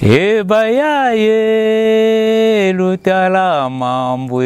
Ebaya ye lutala mambwe.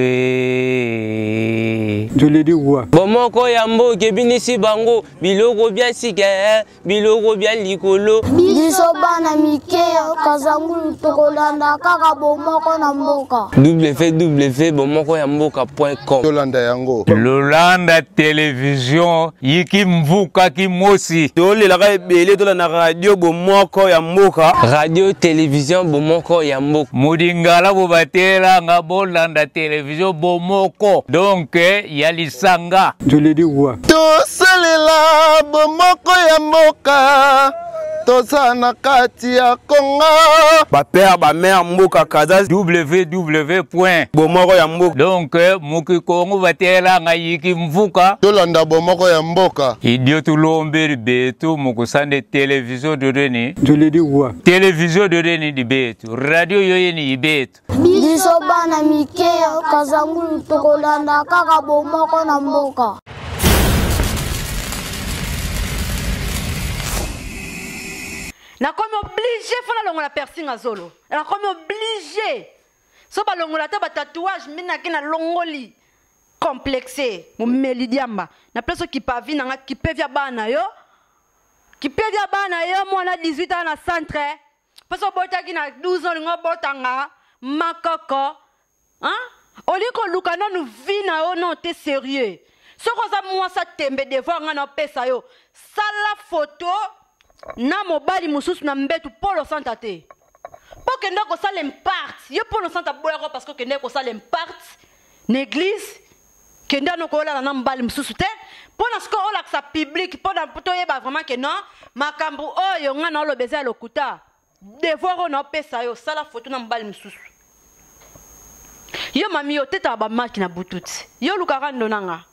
Joledi wa. Bomoko ya mboka ebinisi bango biloko bya sika eh, biloko bya likolo. Biso bana mike ya Kazangulu tokolanda kaka bomoko na mboka. www bomoko ya mboka.com. Tolanda yango. Lolanda television yiki mvuka kimosi. Tolelaka ebele tolanda radio bomoko ya mboka. Radio television bomoko ya mboka. Mudingala bobatelanga bolanda television bomoko. Donc ya lisanga. Joledi wa. Tosalela bomoko ya mboka. Toza na kati ya Congo. Ba père ba mère mboka Kaza. www point bomoko ya mboka. Donc muki Congo batelanga yiki mvuka. Tolanda bomoko ya mboka. Idio tulombeli betu mukusande television dodeni. Joledi wa. Television dodeni di betu. Radio yoyeni ibetu. Biso bana mike ya Kazangulu tokolanda kaka bomoko na mboka. Nakomi obligé fona longola piercing à zolo. Nakomi obligé. So ba longola ta ba tatouage mina ki na longoli. Complexé, mo meli diamba. Na place ki pa vi nanga ki pe via bana yo. Ki pe via bana yo mwana 18 ans na centre. Parce que bota ki na 12 ans lingo botanga makoko. Hein? Oli ko luka nanu vi na yo non t'es sérieux. Soko za mwasa tembe devant nga na pesa yo. Sala photo na mobali mususu na mbetu polo santa te. Po kende ko sala impart. Yo polo santa boya ko parce que kende ko sala impart na église. Kende no ko lala na mobali mususu te. Po na siko ola sa public po na to yeba vraiment que non makambu oyo nga na lobeza lokuta. Devoir oyo na pesa yo sala photo na mobali mususu. Yo mami yo teta ba maki na bututi. Yo lukaka ndonanga.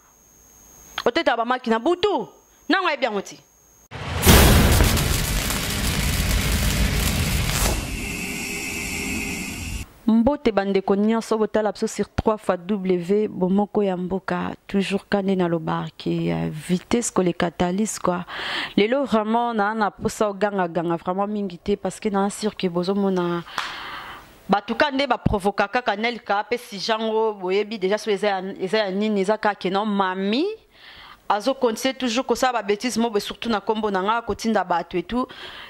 Oteta ba maki na butu. Nango yebi yango ti. Mbote bandeko nyonso botala biso sur 3 fois W bomoko ya mboka toujours kande na lobarke vitesse koleka talis quoi. Lelo vraiment na na posa ganga ganga vraiment mingi te parce que na sûr que bozomona batuka nde ba provoka kaka Nelka pe si jango boyebi déjà so eza ya nini eza kaka non mami azo continuer toujours ko ça ba bêtise mo surtout na kombo na nga kotinda bato et tout.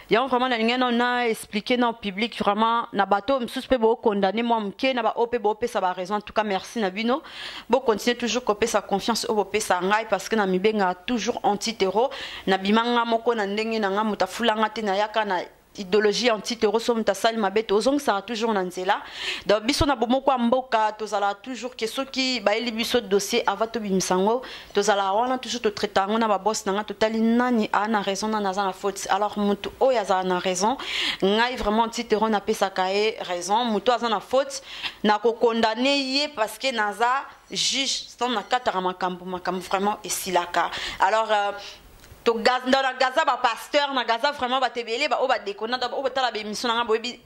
Yango vraiment na linga non na expliquer non public vraiment na bato msusu pe bo condamner moi mke na ba op bo pesa ba raison. En tout cas merci na bino bo continuer toujours ko pesa confiance au bo pesa ngai parce que na mibenga toujours anti-terro na bimanga moko na ndenge na nga mutafula nga te na yaka na idéologie anti-terro so muta sali mabe to ozong sera toujours na nzela. Donc biso na bomoko ya mboka tozala toujours que soki ba eli biso dossier avant to bimisango tozala wana toujours to traiter ngo na ba boss na nga totali nani a na raison na naza na faute. Alors mutu oyo aza na raison ngai vraiment anti-terro na pesa kae raison mutu aza na faute na ko condamner ye parce que naza juge sans na katara makambo makambo vraiment esilaka. Alors to gaz dans la Gaza ba pasteur na Gaza vraiment ba tebele ba oba déconna ba oba tala ba émission na boyebi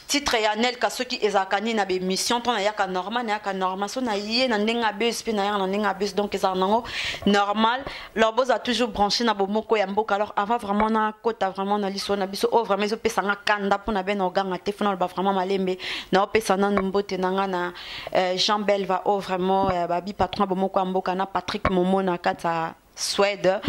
titre ya Nelka soki ezakani na ba émission to na yaka normal na yaka normal so na ye na ndenga bus pe na yaka na ndenga bus donc ezaka nango normal. Alors boza toujours branché na bomoko ya mboka. Alors avant vraiment na kota vraiment na liso na biso oh vraiment ezo pesa nga kanda pona ben oganga te fona ba vraiment malembe na opesa na mbote na nga na Jean Belva oh vraiment ba bi patron bomoko ya mboka na Patrick Momo na kata Suède,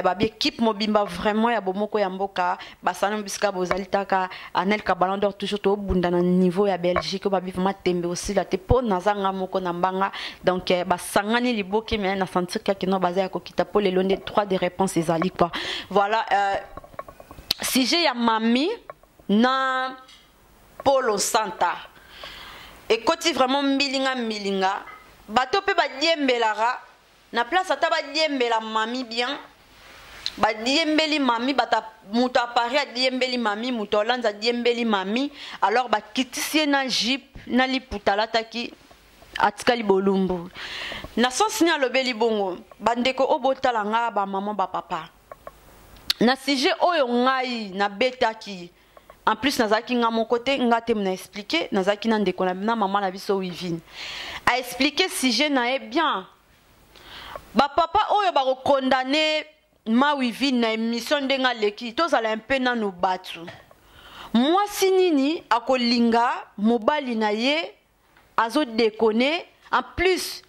ba bi équipe mobimba vraiment ya bomoko ya mboka basana bisika bozali taka Anel Ballon d'Or toujours to bunda na niveau ya Belgique ba bi vraiment tembe aussi la te po nazanga moko na mbanga donc basangani liboke mais na sentir kaka no baza ya kokita po lelo nde 3 de réponses ezali quoi. Voilà sujet ya mami na Polo Santa ekoti vraiment mbilinga mbilinga bato pe ba diembelara na place ata ba diembela mami bien ba diembeli mami bata muto a Paris a diembeli mami muto Hollande a diembeli mami alors ba kitisie na jeep na liputa lataki atikali bolumbu na sens ni alobeli bongo bandeko obotala nga ba maman ba papa na sujet oyo ngai na betaki en plus nazalaki nga moko te nga te mna expliquer nazalaki na ndeko na maman na biso Wivine a expliquer sujet na ye bien ba papa oyo ba condamner ma Wivine na émission ndenga leki tozala un peu nanu batu. Mwasi nini akolinga mobali na ye azo déconner? En plus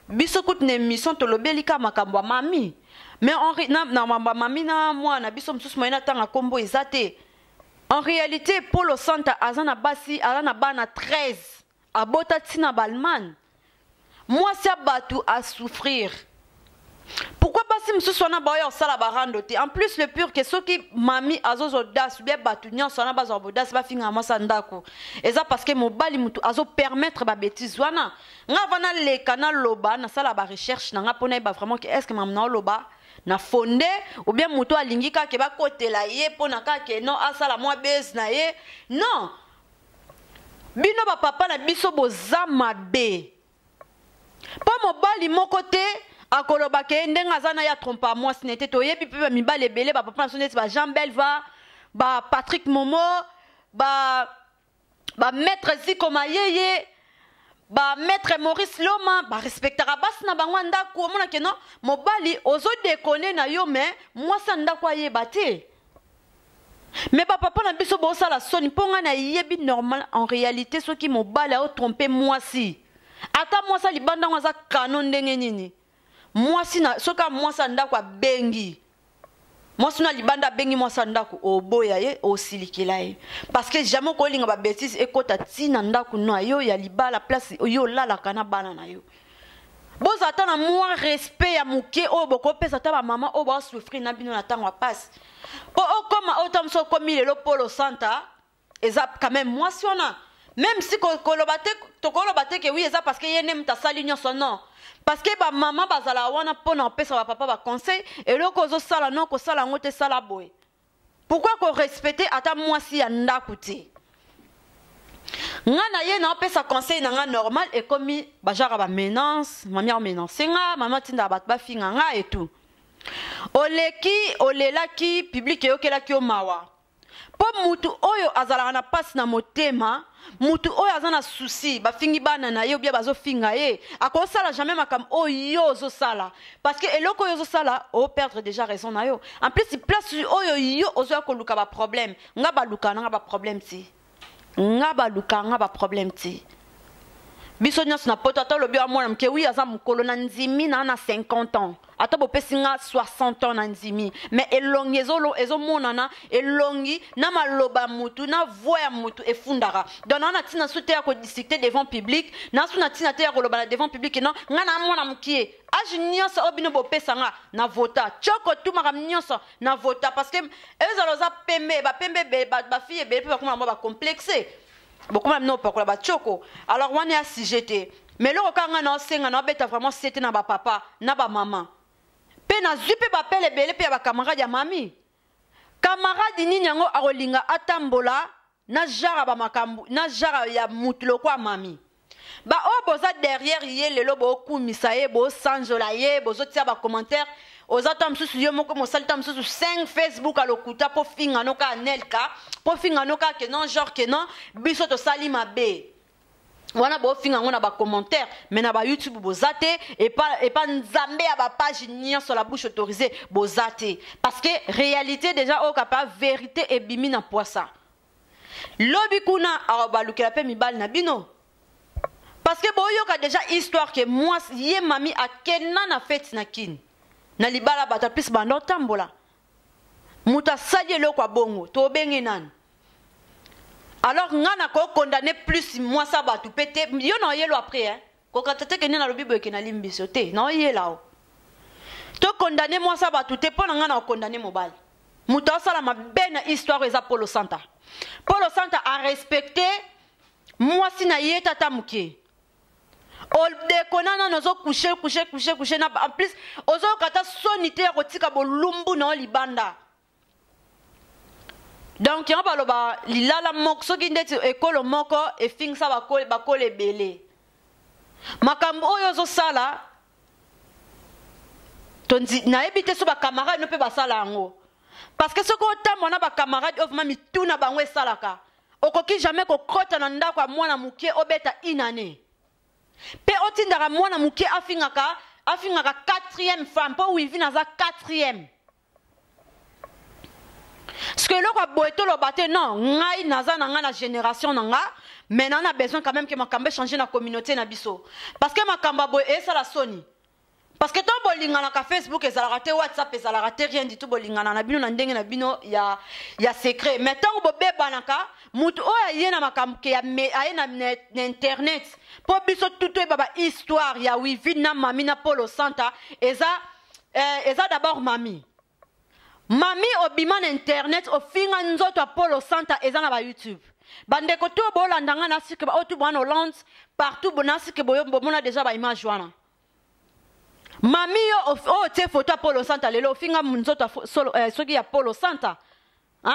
biso kutu na émission tolobeli kaka makambo ya mami, mais en na, na makambo ya mami na mwana biso mosusu moye natanga nkombo eza te. En réalité Polo Santa aza na basi, aza na bana 13, abota ntina ba Allemagne. Mwasi ya bato asouffrir. Pourquoi basi mosusu wana baoya kosala barando te? En plus, le pire ke soki mami azozwa audace, bien bato nyonso wana bazwa audace bafingaka mwasi ya ndako, eza parce que mobali motu azopermettre babêtises wana. Nga va naleka, naloba, nasala barecherche na nga mpo nayeba vraiment ke est ce que mamu naoloba na fonde ou bien moto alingi kaka bakotela ye mpo na kaka non asala mwa base na ye. Non, bino bapapa na biso boza mabe, mpo mobali moko te akoloba ke ndenge aza na ye atrompa mwasi na te. Toyebi mpe bamibali ebele, bapapa na biso neti ba Jean Belva, ba Patrick Momo, ba bamaître Ziko Mayeye, bamaître Maurice Loma, barespectaka basi na bango ya ndako. Omonake non, mobali ozodéconner na yo, mais mwasi ya ndako ayeba te. Mais bapapa na biso bosala soni, mpo ngai nayebi normal. En réalité, soki mobali aotrompe mwasi, ata mwasi alibanda yango aza kano ndenge nini, mwasi na soki mwasi ya ndako abengi mwasi na libanda, abengi mwasi ya ndako, oboya ye, osilikela ye, parce que jamais okolinga babêtises ekɔta ntina ndako na yo ya libala, place yo olalaka na bana na yo. Bozala ata na mwa respect ya moke oyo bokopesa ata bamama oyo baosouffrir na bino na ntango ya pasi, mpo okóma oyo ta mosu okomi lelo Polo Santa. Eza quand même mwasi wana, même si koloba te, tokoloba te ke oui, eza parce que ye nde moto asali nyonso. Non, parce que bamama bazala wana mpo na kopesa bapapa baconseil: eloko ozosala, non, kosala yango te, sala boye. Pourquoi korespecte ata mwasi ya ndako te? Nga na ye naopesa conseil na nga normal, ekomi bajara bamenace. Mami amenace nga, mama atindaka bato bafinga nga et tout. Oleki, olelaki, public eyokelaki yo mawa, mpo mutu oyo azalaka na mpasi na motema, mutu oyo aza na souci, bafingi bana na ye obia bazofinga ye, akosala jamais makambo oyo yo ozosala, parce que eloko oyo ozosala, operdre déjà raison na yo. En plus, place oyo yo ozoya koluka baproblème, nga baluka na nga baproblème ti, nga baluka nga baproblème ti. Biso nyonso na poto, ata olobi wa mwana moke, wi, aza mokolo na ndimi na 50 ans, ata bopesi nga 60 ans na ndimi, mais elongi ezomonana, elongi na maloba ya mutu na voix ya mutu efundaka. Donc naa na ntina su te ya kodiscute devant public, naa su na ntina te ya koloba na devant public. Non, nga na mwana mokie, age nyonso oyo bino bopesa nga na vota tioko, tumaka nyonso na vota, parce que ezala oza pembe, bapembe ebele, bafille ebele mpe bakoma bango bacomplexe, bokoma bino opakola batioko. Alors wana ya sujet te, mais eloko kaka ngai naosenga, naobeta vraiment sete na bapapa na bamama. Mpe nazwi mpe bapele ebele mpe ya bacamarade ya mami. Camarade nini yango akolinga atambola na genre bamakambo na genre ya mutu lokwa mami? Baoyo boza derrière ye lelo, bokumisa ye, bosanjola ye, bozotia bacommentaire, oza ta mosusu yo moko mosali ta mosusu 5 Facebook alokuta mpo finga no kaka Nelka, mpo finga no kaka ke non, genre ke non, biso tosali mabe wana. Bofinga yango na bacommentaire, mais na bayoutube boza te. Epa Nzambe ya bapage nyonso, la bouche autorisée, boza te, parce que réalité déjà oyo kapa vérité ebimi na poisa. Lobi kuna akobalukela mpe mibali na bino, parce que boyoka déjà histoire ke mwasi ye mami akenda na fête na Kini na libala bato apesi banda otambola. Moto asali eloko ya bongo, tobenge nani? Alors nga na kokondane plus mwasi ya bato mpe te. Yo na oyelo après, hein? Kokata te kende nalobi boye ke nalimbi biso te, na oyela o tokondane mwasi ya bato te. Mpo na nga na okondane mobali, moto asala mabe na histoire eza Polo Santa. Polo Santa arespecte mwasi na ye tata moke. Odekona nano, ozocoucher, coucher, coucher, coucher na, en plus ozoyoka ata soni te ya kotika bolumbu na yo libanda. Donc yango baloba lilala moko, soki ndeti ekolo moko efingisa bakolo ebele. Makambo oyo ozosala, nayebi te so bacamarade no mpe basala yango, parce que soki otambola na bacamarade oyo vraiment mitu na bango esalaka, okoki jamais kokɔta na ndako ya mwana moke, obeta inane mpe otindaka mwana moke afingaka quatrième femme, mpo Wivine aza quatrième. Parce que eloko ya boye toloba te non, ngai naza na ngai na génération na nga, mais na na besoin quand même que makambo echanger na communauté na biso. Parce que makambo ya boye esala soni. Parce que tant bolinganaka Facebook ezalaka te, WhatsApp ezalaka te, rien du tout, bolingana na bino na ndenge na bino ya ya secret. Mais ntango bobebanaka, mutu oyo aye na makambo ke ya aye na, na, na internet mpo biso tu toyeba ba histoire ya Wivine na mami na Polo Santa eza eza d'abord mami. Mami obima na internet ofinga nzoto ya Polo Santa eza na ba YouTube. Bandeko to bolanda nga na sike ba oyo tu bwana Hollande partout bona sike boyo bomona déjà ba image wana. Mami yo oyo tie photo ya Polo Santa lelo ofinga nzoto ya solo, soki ya Polo Santa. Hein?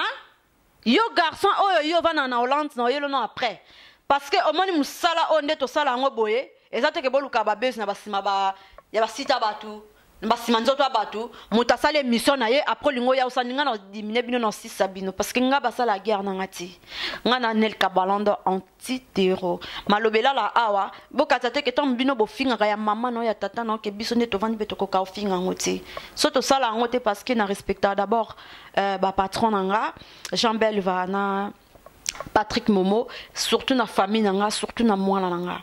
Yo garçon oyo yo vana na Hollande na oyelo non après. Parce que omoni musala oyo nde tosala yango boye, eza te ke boluka ba buzz na basima ba ya basita batu, na basima nzoto ya batu, moto asali émission na ye après olingo ya osani nga na diminuer bino na sisa bino parce que nga basala guerre na nga ti. Nga na Nel Kabalando anti-terro. Malobela la awa, bokata te ke tango bino bofingaka ya mama na ya tata na ke biso nde tovandi pe tokoka ofinga ngo ti. So tosala yango te parce que na respecta d'abord ba patron na nga Jean Belva na Patrick Momo, surtout na famille na nga, surtout na mwana na nga.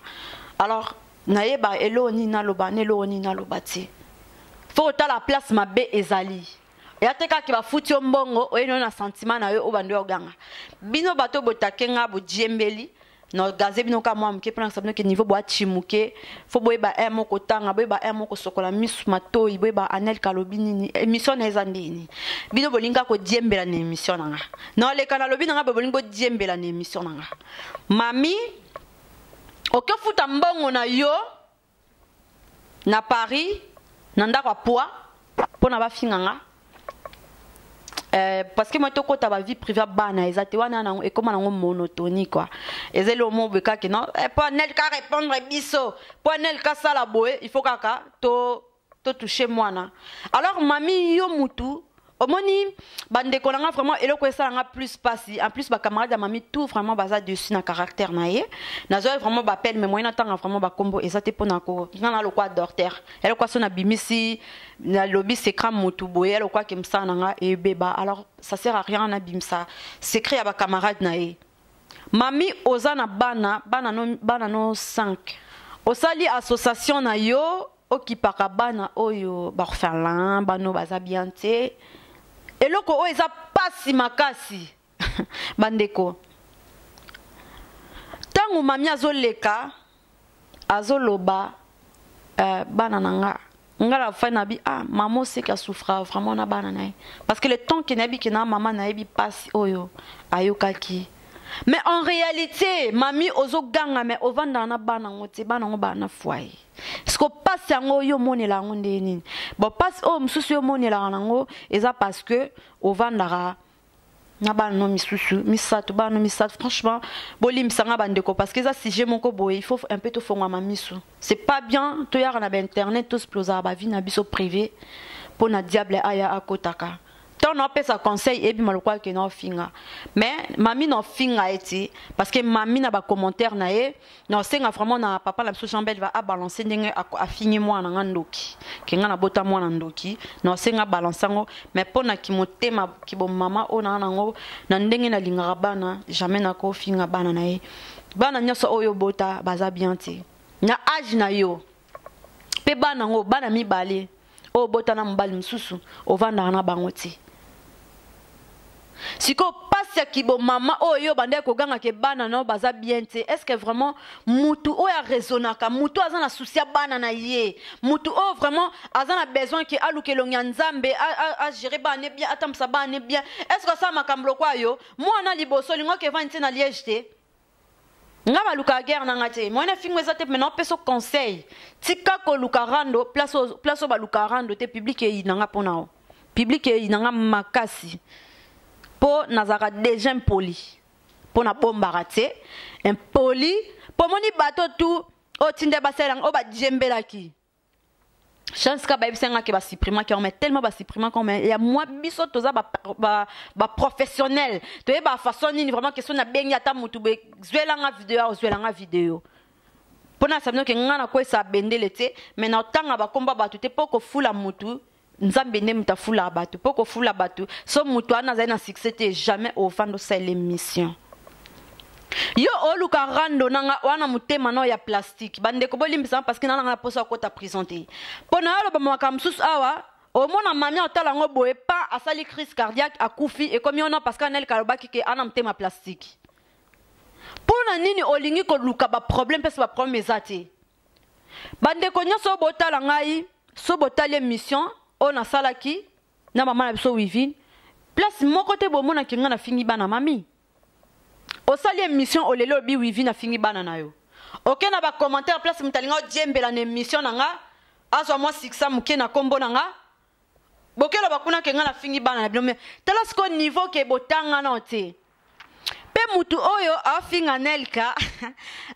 Alors nayeba eloko nini naloba na eloko nini naloba te. Faut otala place mabe ezali. Ya te kaka bafuti yo mbongo oye na sentiment na yo oyo bando ya oganga. Bino bato botake nga bodiembeli na gaze bino ka mwa moke mpona sabino ke niveau boa chimuke. Faut boyeba un moko tanga, boyeba un moko sokola misu matoi, boyeba Anel kalobi nini, émission na eza ndeni. Bino bolinga ko diembela na émission na nga. Na leka na lobi na nga bolingo diembela na émission na nga. Mami okefuta mbongo na yo na Paris na ndako ya poids mpona bafinga nga. Parce que moi tokota ba vie privée bana eza te wana nango ekoma nango monotonie quoi. Eza eloko moko boye kaka non, po Anel ka répondre biso, po Anel ka sala boye, il faut kaka to to toucher mwana. Alors mami yo mutu omoni bandeko na nga vraiment eloko esala nga plus pasi, en plus ba camarade ya mami tout vraiment baza dessus na caractère na ye. Nazwa vraiment ba appel mais moyen natanga vraiment ba kombo eza te pona ko nga na lokwa docteur. Eloko so na bimisi na lobi secret mutu boye eloko ke msana na nga ebeba. Alors ça sert à rien na bimisa secret ya ba camarade na ye. Mami oza na bana, bana no, bana no 5. Osali association na yo okipaka bana oyo ba orphelin, bano baza bien te. Eloko oyo eza pasi makasi. Bandeko. Tango mami azoleka, azoloba bana na nga. Nga la fin na bi, ah, maman c'est qu'elle souffra vraiment na bana na ye. Parce que le temps que na bi que na maman na ye bi pasi oyo ayokaki. Mais en réalité, mami ozo ganga mais ovanda na bana ngo te, bana ngo bana foyer. Parce que passe yango yo monela yango nde nini. Bon passe oyo mosusu yo monela yango eza parce que ovandaka na bana no misusu misato, bana no misato. Franchement bolimbisa nga bandeko parce que eza sujet moko boye, il faut un peu tofongwama misu. C'est pas bien toyaka na ba internet tosplosaka ba vie na biso privé mpo na diable aya akotaka. Tant na opesa conseil ebima lokola ke na ofinga. Mais mami na ofinga eti parce que mami na ba commentaire na ye na osenga vraiment na papa na biso Jean Belva a balancer ndenge afingi mwana nga ndoki. Ke nga na bota mwana ndoki na osenga balancer ngo mais pona ki motema ki bo mama o na nango na ndenge na lingaka bana jamais na ko finga bana na ye. Bana nyonso oyo bota baza bien te. Na âge na yo pe bana ngo bana mibale oyo bota na mobali mosusu ovandaka na bango te. Siko pasi ya kibo mama oyo yo bande koganga ke bana na yo baza bien te. Est-ce que vraiment mutu oyo a raisonnaka, mutu aza na souci ya bana na ye, mutu oyo vraiment aza na besoin ke aluka elongi ya Nzambe, a gérer bana bien, atambwisa bana bien. Est-ce que asala makambo lokola yo? Mwana liboso olingo ke evandi te na Liège te? Nga baluka guerre na nga te. Mwana fingo eza te, mais na peso conseil. Tika koluka rando, place oyo, place oyo baluka rando te, public eyi na nga pona o. Public eyi na nga makasi. Po nazalaka déjà impoli. Po na bombaka te. Impoli. Po moni bato tu, oyo tinde basala yango, oyo badiembelaki. Chance ka bayebisa nga ke ba supprimer ki mais tellement ba supprimer quand mais ya moi biso toza ba, ba, ba professionnel. Toyeba façon nini vraiment question na bengi ata mutu be zwela nga vidéo, zwela nga vidéo. Pona sabino ke nga na kwesa bendele te, mais na tanga ba komba batu te poko fula mutu. Nzambe nde moto afulaka bato mpo kofula bato so moto wana azali na succès te, jamais ofanda osala émission. Yo oluka rando nanga wana motema nao ya plastique. Bandeko, bolimbisanga parce que na nanga na posa akota prison te mpo na yo aloba makambo mosusu awa. Omona mami otala yango boye pa asali crise cardiaque, akufi, ekomi ono parce que Anelka alobaki ke ana motema plastique. Mpo na nini olingi koluka baproblème mpesi baproblème eza te? Bandeko nyonso oyo botala ngai, so botali émission oyo nasalaki na mama na biso Wivine, place moko te bomonaki ngai nafingi bana mami. Osali émission, oleli, olobi Wivine afingi bana na yo. Oke na bacommentaire, place moto alinga odiembela na émission na nga, azwa mwa succès moke na nkombo na nga, bokeloba kuna ke nga nafingi bana na bino. Me tala sikoyo niveau ke botanga nao te. Mpe mutu oyo afinga Anelka,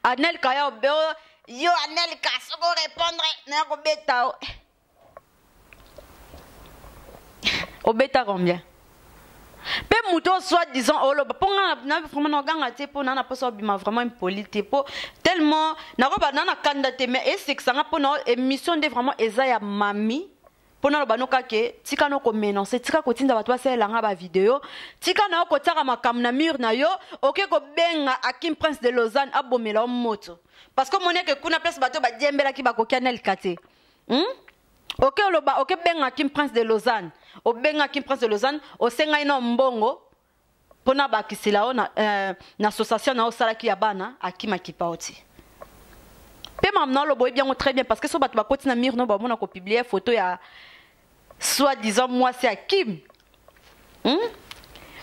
Anelka ya obe yo, Anelka soko répondre naya kobeta o obeta combien? Mpe moto oyo soit disant oloba mpo nga na vraiment naoganga te, mpo na na mposa obima vraiment impoli te, mpo tellement nakoba na na kanda te, mais esekisanga mpo na émission nde vraiment eza ya mami. Mpo naloba no kake, tika no komenance, tika kotinda bato basalelanga bavideo, tika na yo kotiaka makambo na mur na yo. Oke kobenga Akim Prince de Lausanne abomela yo moto parce que omoni eke kuna place bato badiembelaki bakoki Anelka te, Oke oloba, oke benga Akim Prince de Lausanne, obenga Akim Prince de Lausanne, osengai na mbongo mpona bakisela yo na association na yo osalaki ya bana. Akim akipa yo ti mpe makambo na oloba oyebi yango très bien, parce que so bato bakoti na mur no, bamona kopublier photo ya soit disant mwasi Akim,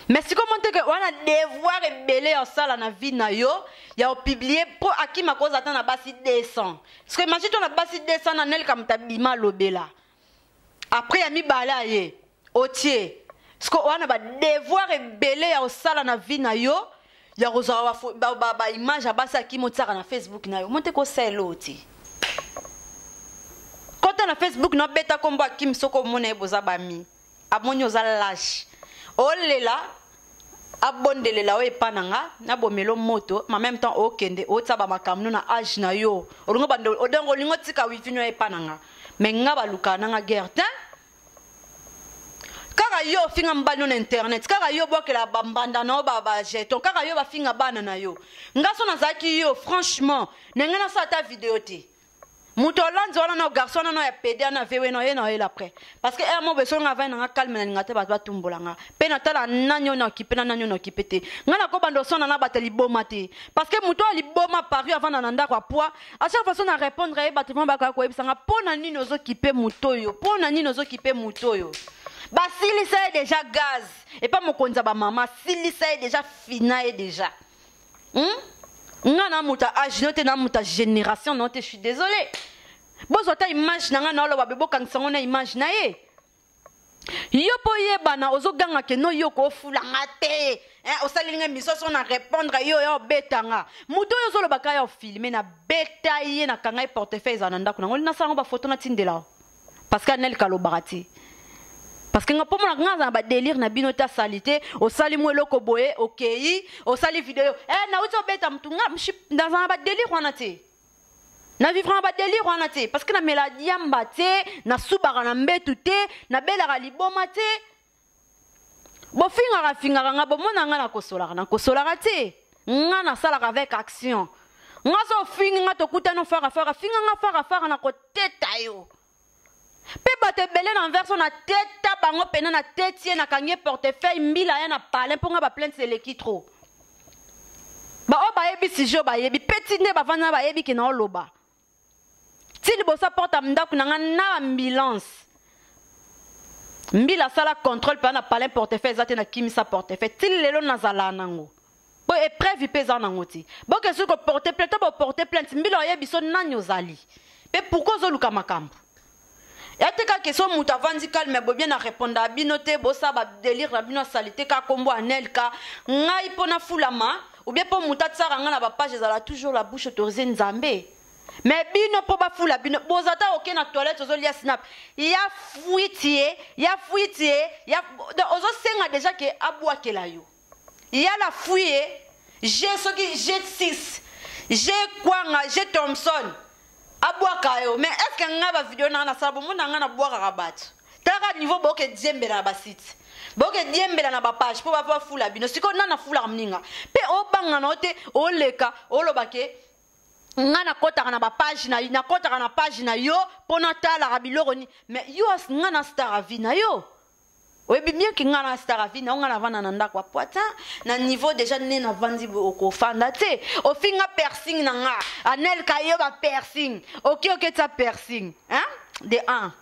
Mais sikoyo moni te ke wana devoir ebele ya osala na vie na yo ya opublier mpo Akim akozala ata na basi 200. Parce que imagine to na basi 200 na Nelka, moto abima alobela après ya mibale aye otie. Siko wana badevoir ebele ya osala na vie na yo ya kozwaka baimage ya basi Akim otiaka na Facebook na yo. Mo te kosala elo te, kota na Facebook na obeta kombo Akim, soki omona ye boza bami, amoni oza lâche, olela, abondelela oyo epa na nga nabomela moto. Ma même temps okende otia bamakambo no na age na yo, olingo bando, donc olingo tika wifi no epa na nga. Mais nga balukaka na nga guerre te. Kaka yo ofinga mobali no na internet, kaka yo obwakela bambanda na yo bajeton, kaka yo bafinga bana na yo. Nga so nazalaki yo, franchement, na ngai nasala ata video te. Moto olandi wana na garçon wana na ya pede wana vewe na ye na oyela après, parce que ere mo beso nga avai nanga calme, nalinga te bato batumbola nga mpe natala nani oyo na okipe na nani oyo na okipe te. Nga nakobanda osona na bato ya liboma te, parce que moto oyo liboma paru avanda na ndako apoi à chaque façon na répondre ye, bato vraiment bakoya koyebisa nga: mpo na nini ozokipe moto oyo? Mpo na nini ozokipe moto oyo? Basilisa ye déjà gaz epa mokonzi ya bamama, asilisa ye déjà, fina ye déjà, Nga na moto ya age no te, na moto ya génération no te, je suis désolé. Bozwa ata image na nga na oloba be, bokangisa yango na image na ye. Yo mpo oyebana, ozoganga ke no yo koofulanga te, osaleli nga émission, so na répondre yo ya obetanga moto oyo ozolobaka ya ofilme na beta ye, nakanga ye portefeuille ezala na ndako nango, nasala yango bafoto natindela, parce que Anelka alobaka te, parce que nga mpo mona nga aza na badélire na bino te. Asali te, osali mwa eloko boye, okei osali video, nauti obeta motu. Nga naza na badélire wana te, na vivre na badélire wana te, parce que namela diamba te, nasubaka na mbetu te, nabelaka liboma te. Bofingaka fingaka nga, bomona nga nakosolaka, nakosolaka te. Nga nasalaka avec action. Nga so ofingi nga, tokutani farafara, finga nga farafara, nakoteta yo. Mpe bato ebele na verso na teta bango pena na teti ye, nakangi ye portefeuille, mbila ya na palin mpo nga baplainte eleki trop. Baoyo bayebi sujet, bayebi mpe ti nde bavandi na bayebi ke na oloba ti liboso aporte ya ndako na nga na ambulance, mbila asala contrôle mpe na palin, portefeuille eza te. Nakimisa portefeuille ti lelo nazala nango po épreuve mpe eza nango ti boke soki koporte plainte to boporte plainte, mbila oyebi so nani ozali mpe pourquoi ozoluka makambo ya te. Kaka so moto avandi calme boye bien na répondre bino te, bosala badélire na bino, asali te kaka kombo Anelka. Ngai mpo nafulama ou bien mpo moto atiaka ngai na bapage, ezala toujours la bouche autorisée Nzambe. Mais bino mpo bafula bino, boza ta oke na toilette, ozolia snap ya fuiti ye, ya fuiti ye ya, donc ozosenga déjà ke abwakela yo ya la fuie G, soki G6, G kwanga, G Thomson abwaka yo. Mais est ce que ngai bavideo nanga nasala, bomona ngai nabwakaka bato? Taka niveau boke diembela na basite. Boke diembela na bapage mpo bafula bino. Sikoyo nani afulaka moninga? Mpe obanga na yo te, oleka, oloba ke nga nakotaka na bapage na nakotaka na page na yo mpo natalaka biloko ni mais yo nga na star a vie na yo. Oyebi bien ke nga na star a vie na yo, nga navanda na ndako ya poitin na niveau déjà nde navandi okofanda te. Ofinga piercing na nga Anelka yo ba piercing. Oki oketia piercing, hein? De 1.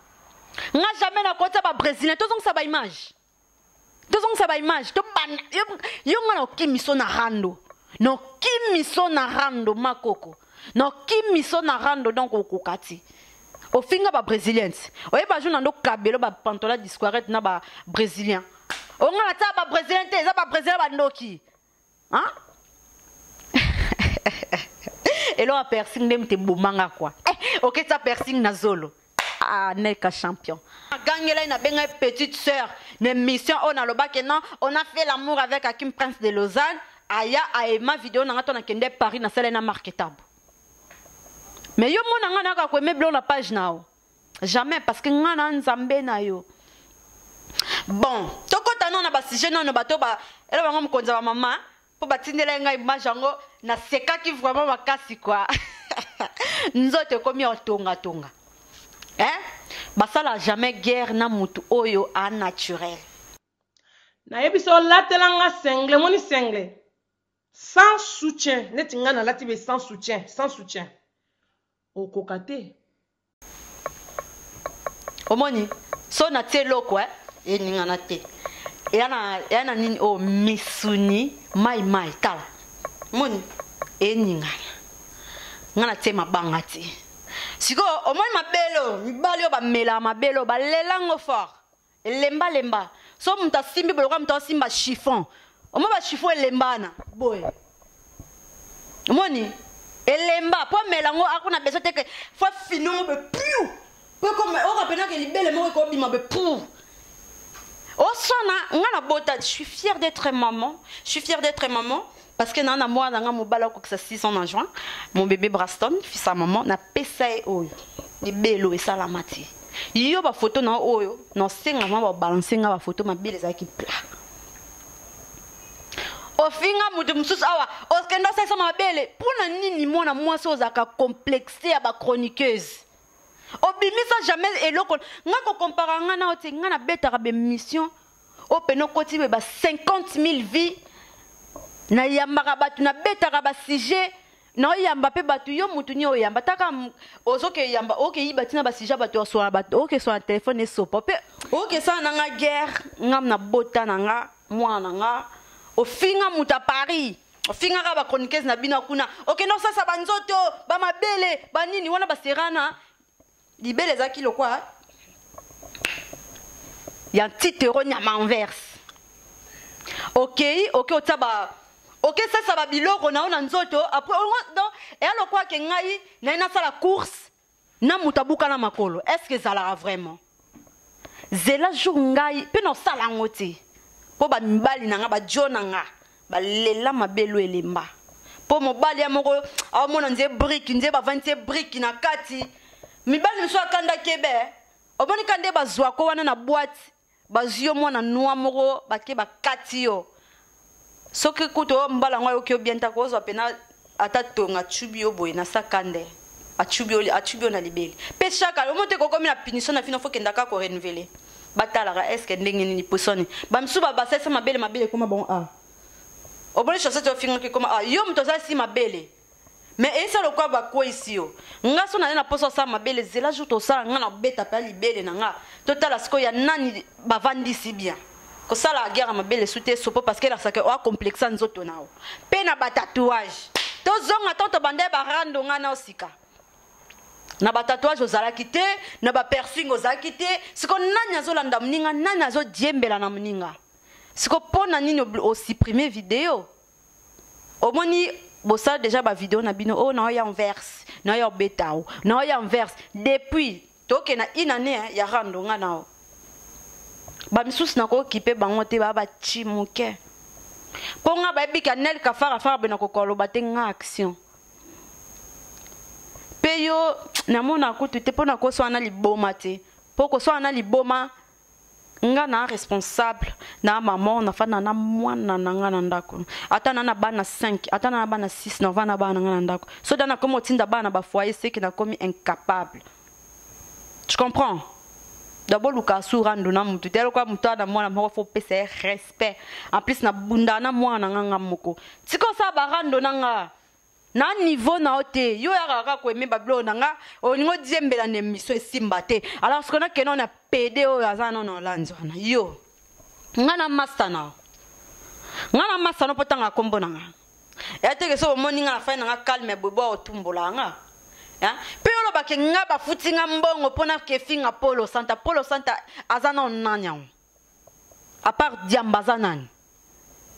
Nga jamais nakota ba brésilien, tozongisa ba image. Tozongisa ba image, to bana yo, yo nga na okimiso na rando. Na okimiso na rando makoko. Na okimiso na rando donc okokati. Ofinga ba brésiliens. Oyeba jour na ndo kabelo ba pantola disquarette na ba brésilien. Onga na ta ba brésilien te, eza ba brésilien ba ndoki. Hein? Elo a piercing nde mte bomanga quoi. Eh, ok ta piercing na zolo. Ah, Nelka champion. Gangela na benga petite sœur. Na mission on a lobake non, on a fait l'amour avec Hakim Prince de Lausanne. Aya a ema vidéo na ngato na kende Paris na sala na marketable. Mais yo mona nga na ka ko aimer blo na page na o. Jamais parce que nga na nzambe na yo. Bon, tokota non na ba sujet non bato ba ela bango mokonzi ba mama po batindela ngai image yango na sekaki vraiment makasi quoi. Nzoto ekomi ya tonga tonga. Hein? Basala jamais guerre na mutu oyo a naturel. Nayebi so latela nga sengle moni sengle sans soutien neti nga nalati be sans soutien sans soutien okoka te. Omoni so na tie eloko eh, eningana te. Eya na, eya na nini oyo misuni mai mai tala. Omoni eningana. Nga na tie mabanga te. Sikoyo omoni mabele oyo, mibali oyo bamelaka mabele oyo balela ngo fort. Elemba lemba. So moto asimbi boye lokola moto asimba chiffon. Omoni ba chiffon elembana boye. Omoni elemba po amela ngo akuna besoin te ke fo afina ngo be piu. Po comme oka pena ke libele moko ekobima be pou. Osana nga na bota, je suis fière d'être maman. Je suis fière d'être maman parce que nana mwana nga mobala okokisa 6 ans en juin. Mon bébé Braston, fils à maman, na pesa ye oyo. Libelo esalama te. Yo ba photo na oyo, na senga ma ba balancer nga ba photo mabele ezalaki plat. Ofinga mutu mususu awa, okenda osalisa mabele. Pona nini mwana mwasi ozalaka complexe ya ba chroniqueuse? Obimisa jamais eloko. Nga ko comparer nga na ote, nga na betaka be mission. O peno koti be ba 50 000 vies. Na yambaka batu, na betaka ba sujet. Na oyamba pe batu, yo mutu ni oyamba. Taka ozoke yamba, oke yiba tina ba sujet batu oswa batu, oke swa téléphone esopa. Pe oke sa na nga guerre, nga na bota na nga, mwana na nga. Ofinga mutu à Paris. Ofinga ka ba chroniqueuse na bino kuna. Oke no sasa ba nzoto, ba mabele, ba nini wana ba serana. Libele ezalaki lokwa ya ntitero nyama inverse. Okei, oke otia ba oke sasa ba biloko na yo na nzoto, après ongo donc eya lokwa ke ngai na ye nasala course na moto abuka na makolo. Est-ce que ezalaka vraiment? Zela jour ngai pe na osala yango te. Po ba mibali na nga, ba jo na nga, ba lela mabelo elemba. Po mobali ya moko aomona nze brique, nze bavandi se brique na kati. Mibali mosusu akanda kebe. Omoni ka nde bazwako wana na boîte, bazwi yo mwana noa moko bake bakati yo. Soki kutu oyo mbala yango ayoki yo bien ta kozwa pena ata tonga achubi yo boye na sakande. Achubi yo, achubi yo na libele. Pe chaque année, omote kokomi na punition na fino faut kenda ka ko renouveler. Batalaka est-ce que ndenge nini posoni. Ba misusu ba basalisa mabele mabele koma bon a. Oboli chaussette ofinga ki koma a. Yo moto aza si mabele. Mais esa lokwa ba kwesi yo. Nga so na na poso sa mabele zela jour to sala nga na beta pa libele na nga. Totala siko ya nani bavandisi bien. Kosala guerre mabele sute sopo parce que la sake o complexe nzoto nao. Pe na ba tatouage. Tozonga tanto bande ba rando nga na osika. Na ba tatouage ozalaki te, na ba piercing ozalaki te. Siko nani azolanda mninga, nani azodiembela na mninga. Siko pona nini o supprimer vidéo? Omoni bosala déjà ba vidéo na bino, oh na ya inverse, na ya betao, na ya inverse depuis toke na une année hein, ya rando nga nao. Ba misusu na ko kipe bango te ba ba chi moke. Po nga ba bika nel ka fara fara bena ko koloba te nga action. Pe yo na mona kutu te pona ko swana liboma te. Po ko swana liboma Nga na responsable na maman na fanda na mwana na nga na ndako. Ata na na bana 5, ata na na bana 6 na vanda bana nga na ndako. So dana komo otinda bana ba foyer c'est que na komi incapable. Tu comprends? D'abord luka su rando na mutu te lokwa mutu ana mwana moko faut pesa ye respect. En plus na bunda na mwana nga nga moko. Tiko sa ba rando na nga. Na niveau na yo te. Yo yaka kaka ko aimer ba biloko na nga, olingi odiembela na emission esimba te. Alors ce qu'on a keno na PD oyo aza na na Hollande wana. Yo. Nga na master na yo. Nga na master no potanga kombo na nga. Ya te ke so omoni nga na fai na nga calme boye bo otumbola nga. Hein? Pe olobake nga bafuti nga mbongo pona kefinga Polo Santa. Polo Santa aza na nani yango? À part diamba aza nani?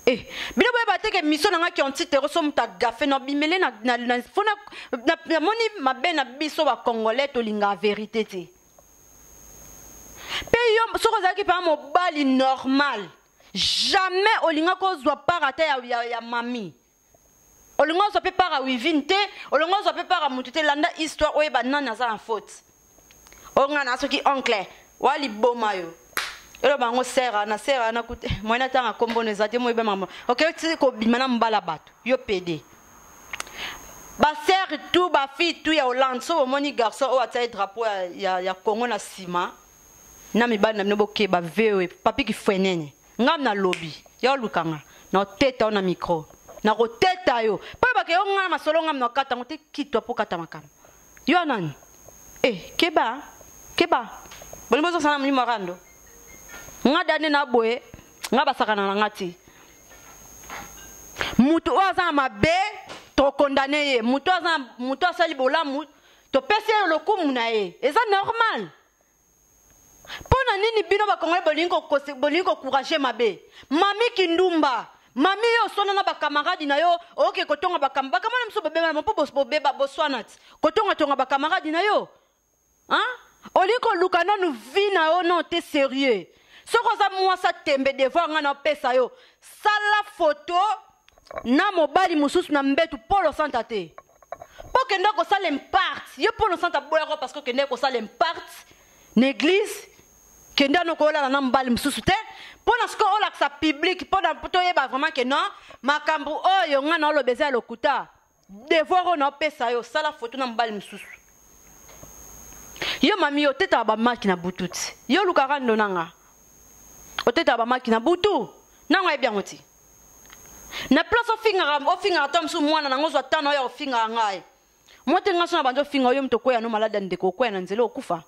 Eh, bino boyeba te ke mission na nga ki anti-terror so moto agafe na bimele na, na, na, fo na, na, namoni mabe na biso ba congolais tolingaka verité te. Pe yo soki ozalaki mpenza mobali normal, jamais olingaki ozwa part ata ya, ya, ya mami. Olingi ozwa pe part ya Wivine te, olingi ozwa pe part ya mutu te, landa histoire oyeba nani aza na faute. Oyo nga na soki oncle wa liboma yo. Elo bango sera na sera na kute moyen atanga kombo no eza te moyeba mama. Ok ti kobima na mbala bato yo pede. Ba sœur tout ba fille tout ya Hollande so bomoni garçon oyo atia drapeau ya, ya, ya Congo na sima na mibali na bino bokeba vewe papi kifwenene. Nga na lobi ya oluka nga na oteta yo na micro na koteta yo po bake yo nga na masolo nga na kata ngo te kitwa po kata makambo yo nani eh keba keba bolingo bozo sana molimo rando nga dane na boye nga basakana na nga ti mutu oyo aza na mabe tokondane ye mutu aza mutu asali bolamu topesi ye lokumu na ye eza normal Mpo na nini bino ba congolais bolingi ko bolingi ko courager mabe? Mami kindumba, mami yo oswana na ba camarade na yo, oke kotonga ba ba camarade mosusu bobeba mpo bobeba boswana ti. Kotonga tonga ba camarade na yo. Hein? Olingi koluka nanu vie na yo non te sérieux. Soki oza mwasi tembe devoir nga na opesa yo, sala photo na mobali mosusu na mbetu polo santa te. Mpo okende kosala impart, yo polo santa boyako parce que okende kosala impart na église kende ano kolala na mobali mosusu te mpo na sikoyo olakisa public mpo na toyeba vraiment ke non makambo oyo ngai naoloba eza ya lokuta devoir oyo naopesa yo sala foto na mobali mosusu yo mami yo otetaka bamaki na butu ti yo olukaka ndo na nga otetaka bamaki na butu nango ayebi yango ti na place ofingaka ofingaka ta mosusu mwana nango ozwa tano oyo ofingaka ngai Moi te nga so na banzo finga yo moto okweya no malade ya ndeko okweya na nzela okufa.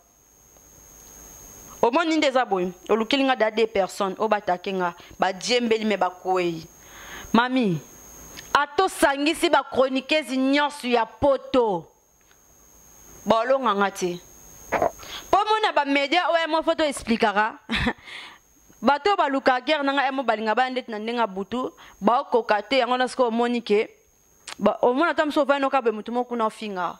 Omoni nde eza boye olukeli nga da deux personnes oyo batake nga badiembeli me bakwei. Mami ata osangisi ba chroniqueuse nyonso ya poto balonga nga te mpo mona ba media oyo mo foto explikaka bato oyo balukaka guerre na nga emo balinga baya ndeti na ndenge ya butu baokoka te yango na sikoyo omoni ke Ba omona ata mosusu ovandi noka boye moto moko kuna ofinga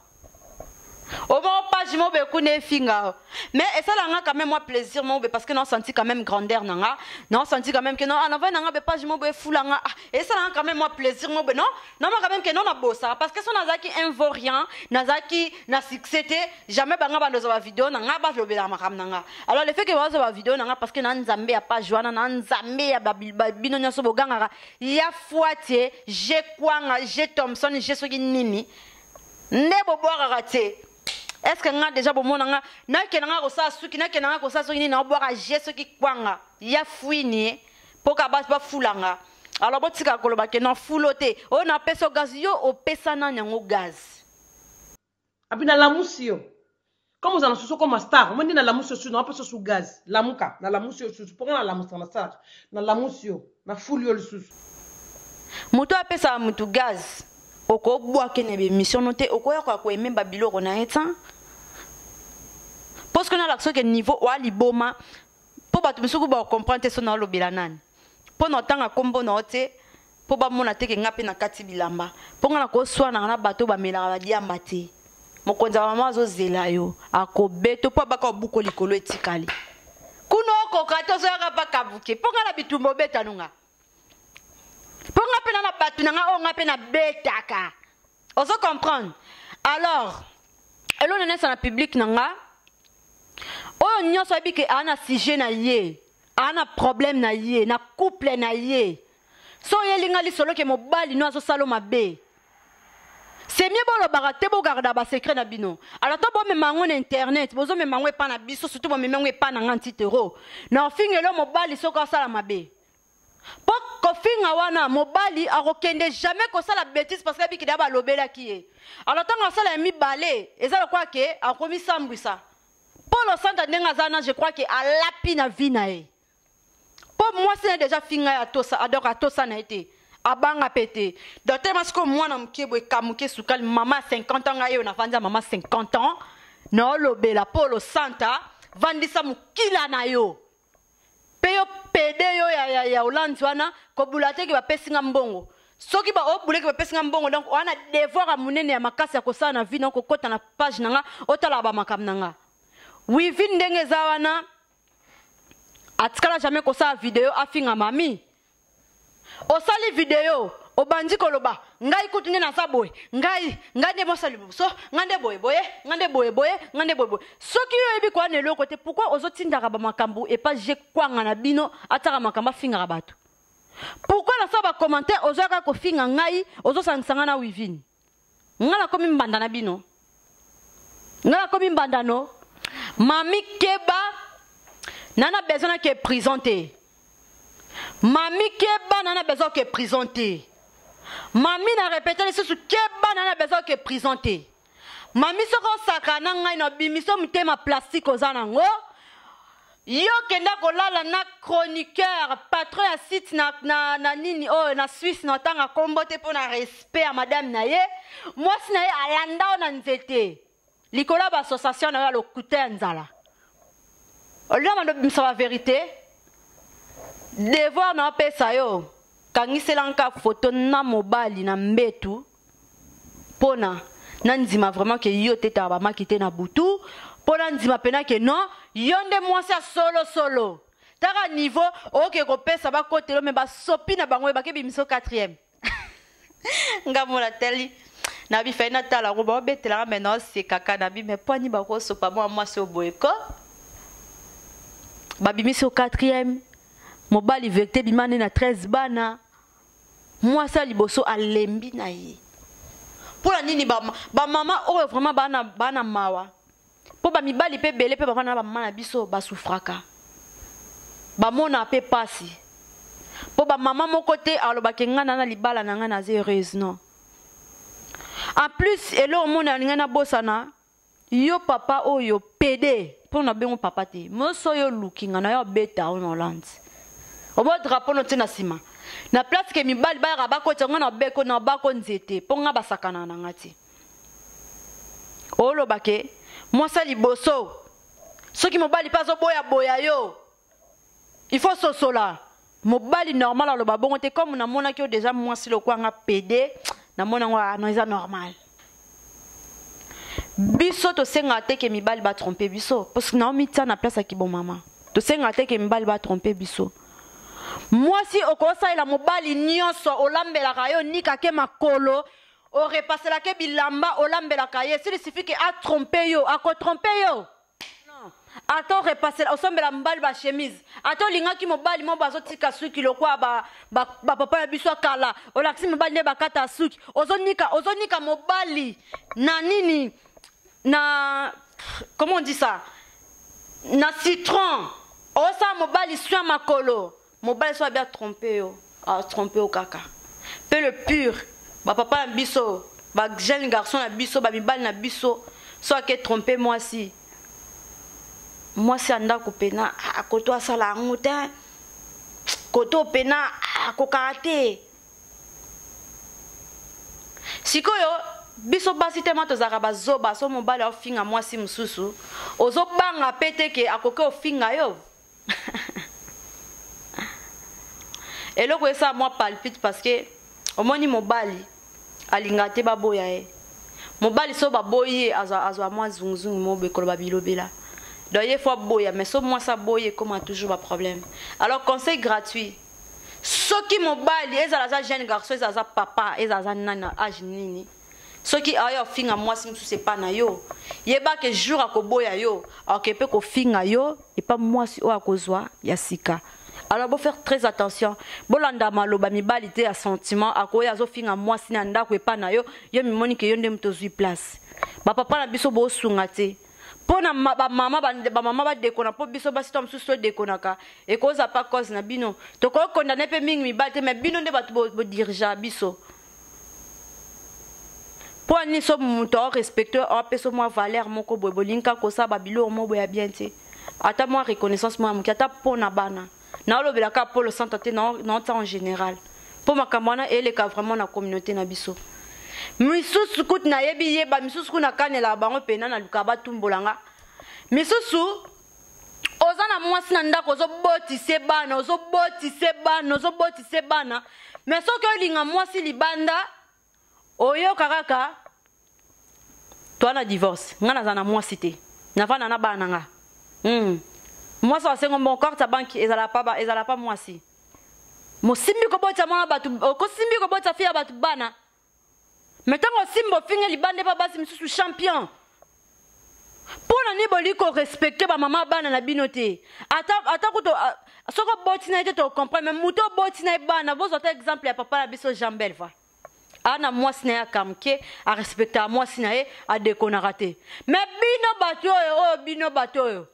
omoko page moko boye kuna efinga mais esala nga quand même moi plaisir moko boye parce que na senti quand même grandeur na nga na senti quand même que non ah navandi na nga boye page moko boye efula nga ah esala nga quand même moi plaisir moko boye non non quand même que non nabosaka parce que so nazalaki un vaurien nazalaki na succès te jamais banga bandozwa ba video na nga balobelaka makambo na nga alors le fait que bazwa ba video na nga parce que na nzambe ya page wana na nzambe ya bino nyonso bogangaka ya fuatie je kwanga je thomson je soki nini nde bobwakaka te est ce que nga deja bomona nga nakenda nga kosala suki nakenda nga kosala soki nini naobwaka je soki kwanga ya fuini mpo ka bafula nga alors botika koloba ke na fulo te oyo napesa gaz yo opesa nani yango gaz Abi na lamusi yo. Comme ozala susu okoma star, omoni nde na lamusi yo susu, na pesa su gaz. Lamuka, na lamusi yo susu. Pona na lamusa na salaka. Na lamusi yo, na fuli yo lisusu. Moto apesaka moto gaz okobwake na bemission no te okoyoka koyeme babiloko na ye tan parce que nalakisa oke niveau oa liboma mpo bato misuku bakokomprendre te so naolobela nani mpo na otanga nkombo na yo te mpo bamona te ke nga mpe nakati bilamba mpo nga nakoswanaka na bato bamelaka badiamba te mokonzi ya mama azozela yo akobeto mpo abaka obuko likolo etikali kuna okoka te ozoyaka mpa kabuke mpo nga na bitumba obetano nga mpo nga mpe na na bato na nga oyo nga mpe nabetaka ozo comprendre alors elona nesa na public na nga oyo nyonso ayebi ke aa na sujet na ye. Aa na problème na ye, na couple na ye. So oyeli nga lisolo ke mobali no azosala mabe. C'est mieux bolobaka te bogarda ba secret na bino. Alors to bomema yango na internet, bozomema yango epa na biso, surtout bomema yango epa na nga ntitero. Na ofingelo mobali soki asala mabe. Po kofinga wana mobali akokende jamais kosala betise parce que abiki da balobelaki ye. Alors ntango asala ya mibale eza lokola ke akomisambwisa. Polo Santa ndenge aza na je crois que alapi na vie na ye. Po mwasi na ye deja finga ye atosa, donc atosa na ye te. Abanga pe te. Donc tellement sikoyo mwana moke boye kamuke sukali mama ya 50 ans ngai oyo navandi ya mama 50 ans naolobela Polo Santa vandisa mokila na yo. Pe yo pede yo ya, ya, ya Hollande wana kobula te ke bapesi nga mbongo. Soki ba obule ke bapesi nga mbongo donc wana devoir ya munene ya makasi ya kosala na vie na kokota na page na nga otala ba makambo na nga. Wivine ndenge eza wana atikala jamais kosala video afinga mami. Osali video obandi koloba ngai kutu nde naza boye ngai ngai nde mwasi ya liboso ngai nde boye boye ngai nde boye boye ngai nde boye boye soki yo oyebi koya na eloko te pourquoi ozotindaka bamakambo epa je kwanga na bino ataka makambo afingaka bato pourquoi nasala bacommentaire ozoyaka kofinga ngai ozosangisa ngai na wivine ngai nakomi mbanda na bino ngai nakomi mbanda no mami keba nana besoin nake prison te mami keba nana besoin ke prison te mami na repete lisusu keba nana besoin ke prison te mami soki osaka na ngai na bimiso motema plastique oza nango yo kenda kolala na chroniqueur patron ya site na, na, na nini oyo oh, na Suisse na otanga kombo te mpo na respect ya madame na ye mwasi na ye alanda yo na nzete likolo ya baassociation na yo ya lokuta ya nzala olinga bando bimisa baverité devoir na opesa yo kangisela nka foto na mobali na mbetu pona na ndima vraiment ke yo otetaka bamaki te na butu mpo na ndima mpena ke non yo nde mwasi ya solo solo taka niveau oke kopesa bakotelo me basopi na bango bake bimiso 4e nga mona tali na bifai natala yango baobetelaka me naosekaka na bi me pwani bakosopa mwa mwasi oyo boye ko babimisi o 4e mobali verite bima nde na 13 bana Mwasi ya liboso alembi na ye. Pona nini ba ba mama oyo vraiment bana bana mawa. Po ba mibali pe bele pe bavanda na ba mama na biso ba souffraka. Ba mona pe pasi. Po ba mama moko te alobake nga na na libala na nga naza heureuse non. En plus eloko mona nga na bosana Yo papa oyo pede po na bengo papa te moso oyo oluki nga nayo abeta yo na Hollande obo drapeau no tie na sima na place ke mibali bayaka bakotisa nga na beko na bako nzete po nga basakana na nga te oloba ke mwasi ya liboso soki mobali mpe azoboya boya yo il faut sosola mobali normal aloba bongo te comme namonaki yo deja mwasi lokola nga pede namoni yango ah non eza normal biso tosengaka te ke mibali batrompe biso parce que naomitia na place ya kibomama tosengaka te ke mibali batrompe biso mwasi okosalela mobali nyonso olambelaka ye onikake makolo orepaselaka bilamba olambelaka ye s'il suffit ke atrompe yo akotrompe yo ata orepasela osombela mobali ba chemise ata olingaki mobali moko azotika suki lokola bapapa ba, ba na biso ya kala olakisi mobali nde bakata suki ozonika ozonika mobali na nini na comment on dit ça na citron osala mobali soin makolo mobali so abi atrompe yo atrompe yo kaka mpe le pur bapapa na biso bajeune garçon na biso bamibali na biso so ake trompe mwasi mwasi ya ndako mpena akoto asala yango te koto mpena akokaka te sikoyo biso basi tema tozalaka bazoba so mobali aofinga mwasi mosusu ozobanga mpe te ke akoki ofinga yo eloko esala mwa palpite parce que omoni mobali alingaka te baboya ye mobali so baboyi ye azwa azwa mwa zunguzungu mo boye koloba bilobela donc ye fo aboya mais so mwasi aboyi ekoma toujours baproblème alors conseil gratuit soki mobali ezala aza jeune garçon ezala aza papa ezala aza nani na age nini. Soki aya ofinga mwasi mosusu epa na yo, yeba ke jour akoboya yo, akoke mpe kofinga yo epa mwasi oyo akozwa ya sika. Alors bo faire très attention. Bolanda maloba mibali te ya sentiment akoya azofinga mwasi na ndako epa na yo, yo mimoni ke yo nde moto ozwi place. Ba papa na biso bosunga te. Mpo na ba mama ba mama ba dekona mpo biso basi to mosusu to dekonaka ekoza pa cause na bino. Tokoki condamner mpe mingi mibali te mais bino nde bato bo dirigea biso. Mpo nini so moto ao respecte apesa mwa valeur moko boye bolingi kaka kosala ba biloko moko boye ya bien te ata mwa reconnaissance mwa ya moke ata mpo na bana naolobela kaka polo santa te naotia en général mpo makambo wana eleka vraiment na communauté na biso misusu kutu nayebi yeba misusu kuna nakanelaka bango mpena nalukaka batumbola nga misusu oza na mwasi na ndako ozobotise bana ozobotise bana ozobotise bana me soki olinga mwasi libanda oyoka kaka toa na divorce ngai naza na mwasi te navanda na bana na nga Mwasi asengo mbongo carte ya banki ezala pa ezala pa mwasi mosimbi kobotisa mwana bato okosimbi kobotisa fi ya bato bana me ntango osimba ofinge libanda epa basi misusu champion mpo na nini bolingi korespecte bamama bana na bino te ata, ata kutu soki oboti na ye te tocomprendre me moto oboti na ye bana bozwa ata exemple ya papa na biso jean belva ana mwasi na ye akamuke arespectaka mwasi na ye adekonaka te me bino bato oyo oyo bino bato oyo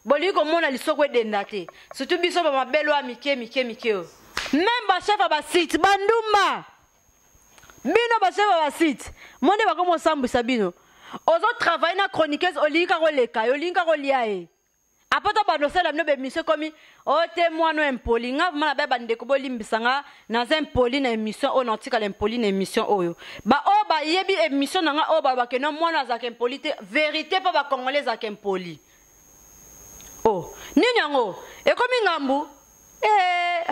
bolingi komona lisoko edenda te surtout biso bamabele oyo ya mike mike mike oyo meme bachef ya basite bandumba bino bachef ya basite mo nde bakomi osambwisa bino ozotravaille na chroniqueuse olingi kaka oleka ye olingi kaka olia ye apres to bando osala bino baémission ekomi o oh, te mwana oyo impoli nga vraimen nabe bandeko bolimbisa nga naza impoli na émission oyo naotikala impoli na émission oyo baoyo bayebi émission na nga oyo balobake no mwana azalaka impoli te verité mpo bacongolais ezalaka impoli o oh, nini yango ekomi ngambu eh,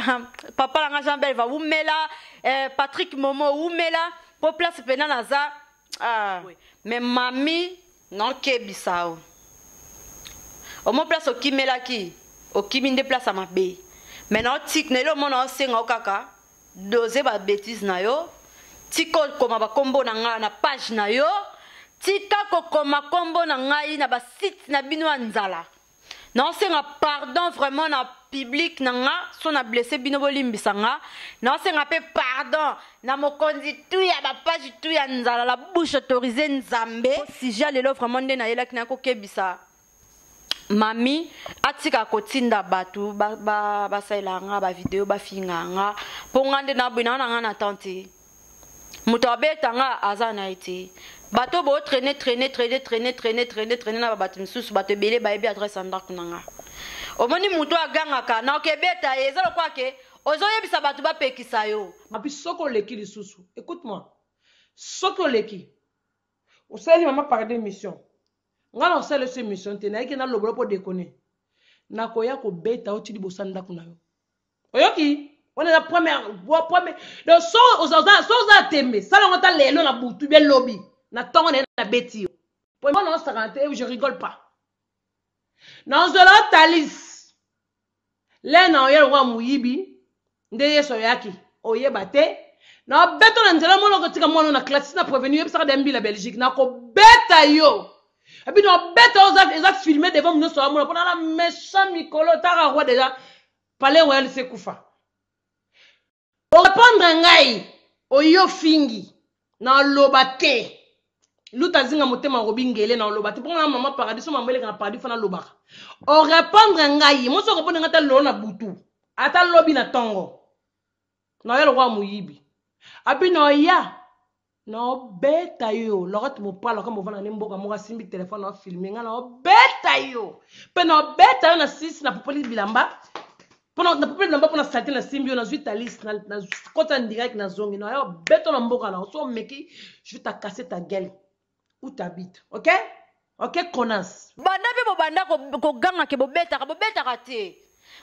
papa na nga jean belva wumela eh, patrick momo wumela mpo place mpena naza ah. mais mami naokebisa yo omo place okimelaki okimi nde place ya mabe mais naotik na elo omona osenga yo kaka dose ba betise na yo tika okoma bakombo na ngai na page na yo tika kokoma kombo na ngai na basite na bino ya nzala naosenga pardon vraiment na public na nga so na blesse bino bolimbisa nga naosenga mpe pardon na mokonzi tu ya bapage tu ya nzala la bouche autorise nzambe sujet lelo vraiment nde nayelaki na kokebisa mami atika kotinda bato basalela ba, ba nga bavideo bafinga nga mpo nga nde naboyi na nga na temps te moto abeta nga aza na ye te bato bo traîner traîner traîner traîner traîner traîner traîner na bato misusu bato ebele bayebi adresse ya ndako na nga omoni moto agangaka na okebeta ye eza lokola ke ozoyebisa bato bapekisa yo mapi soki oleki lisusu écoute moi soki oleki osaleli mama parade émission nga na osala eso émission te nayeki nalobola mpo dekone nakoya kobeta yo ti liboso ya ndako na yo oyoki wana eza première premier donc so oza so oza tembe sala yango ata lelo na butu bien lobi na ntongo na ye nabeti yo po mwana osakana te je rigole pas nazwela yo talis le na oya lokola moyibi nde yesu oyaki oyeba te nabeta na nzela mwana okotika mwana na classe na prevenu yebisaka de mbila belgique nakobeta yo epuis nabeta yo eza filme devant nyonso amona mpona na méchant mikolo taka roi déjà palais royal se kufa orepondre ngai oyo fingi naloba te luta zinga motema robi ngele na oloba te mpo na mama paradis so mama eleka na paradis fo nalobaka orepondre ngai mosi orepondre ngai ata lelo na butu ata lobi na ntongo naoya lokola moyibi abi naoya naobeta yo lorette mopala kama ovanda ne mboka moko asimbi telefone naofilme ngai naobeta yo mpe naobeta yo na sisi na popoli bilamba napopoli bilamba mpo na salite nasimbi yo nazwi talis nakota na direct nazongi nayo obeto na mboka na so omeki je vais ta casser ta gueule où t'habites ok ok connasse banda mpe bobanda koganga ke bobetaka bobetaka te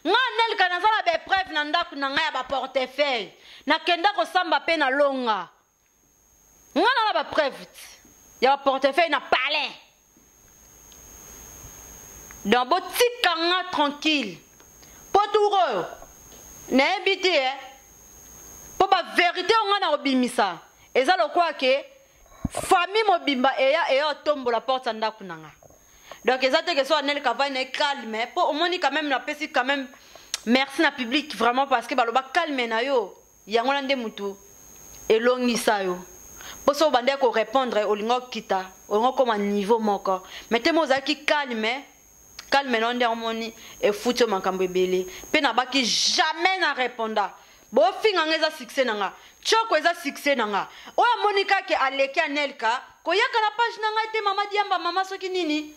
nga nelka naza na baepreuve na ndako na ngai ya baportefeuille nakenda kosamba mpe nalonga nga na na bapreuve ya baportefeuille na palais donc botika nga tranquille mpo tour oyo nayebi te eh. mpo baverité oyo nga na kobimisa eza lokola ke Famille mobimba eya eya otombola porte ya ndako na nga. Donc eza te que so Anel Cavani na ye calme po omoni quand même napesi quand même merci na public vraiment parce que baloba calme na yo yango wana nde mutu elongisa yo mpo so obandaki korépondre olinga okita olinga okoma niveau moko mais te mo ozalaki calme calme na yo nde omoni efuti yo makambo ebele mpe nabaki jamais na reponda bofinga nga eza succès na nga choko eza succès na nga oyo amoni kake aleki anelka koyaka na page na ngai te mama diamba mama soki nini